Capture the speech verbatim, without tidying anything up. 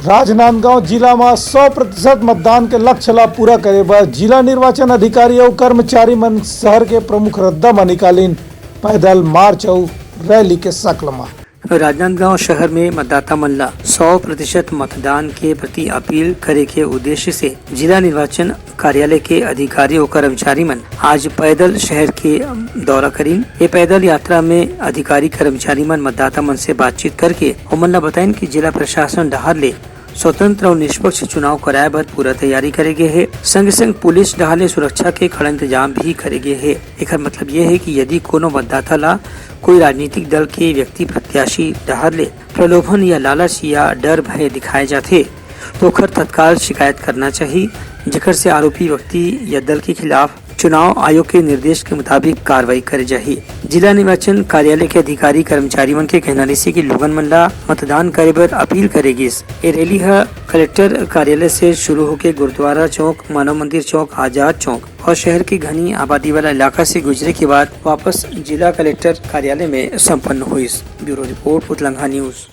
राजनांदगांव जिला म सौ प्रतिशत मतदान के लक्ष्य ला पूरा करे बर जिला निर्वाचन अधिकारी अउ कर्मचारी मन शहर के प्रमुख रद्दा म निकालिन पैदल मार्च अउ रैली के शक्ल म। राजनांदगांव शहर में मतदाता मन ला सौ प्रतिशत मतदान के प्रति अपील करे के उद्देश्य से जिला निर्वाचन कार्यालय के अधिकारी अउ कर्मचारी मन आज पैदल शहर के दौरा करिन। ये पैदल यात्रा में अधिकारी कर्मचारी मन मतदाता मन से बातचीत करके ओमन ला बताइन कि जिला प्रशासन डहार ले स्वतंत्र अउ निष्पक्ष चुनाव कराए बर पूरा तैयारी करे गे हे। संग संग पुलिस डहार ले सुरक्षा के कड़ा इंतजाम भी करे गे हे। एकर मतलब ये हे कि यदि कोनो मतदाता ला कोई राजनीतिक दल के व्यक्ति प्रत्याशी डहार ले प्रलोभन या लालच या डर भय दिखाए जाथे, तो ओखर तत्काल शिकायत करना चाही, जेकर से आरोपी व्यक्ति या दल के खिलाफ चुनाव आयोग के निर्देश के मुताबिक कार्रवाई करे जाही। जिला निर्वाचन कार्यालय के अधिकारी कर्मचारी मन के कहना रिहिसे कि लोगन मन ला मतदान करे बर अपील करे गिस। ये रैली ह कलेक्टर कार्यालय से शुरू होके गुरुद्वारा चौक, मानव मंदिर चौक, आजाद चौक और शहर की घनी आबादी वाला इलाका से गुजरे के बाद वापस जिला कलेक्टर कार्यालय में संपन्न हुई। Bureau report, Utlangha news.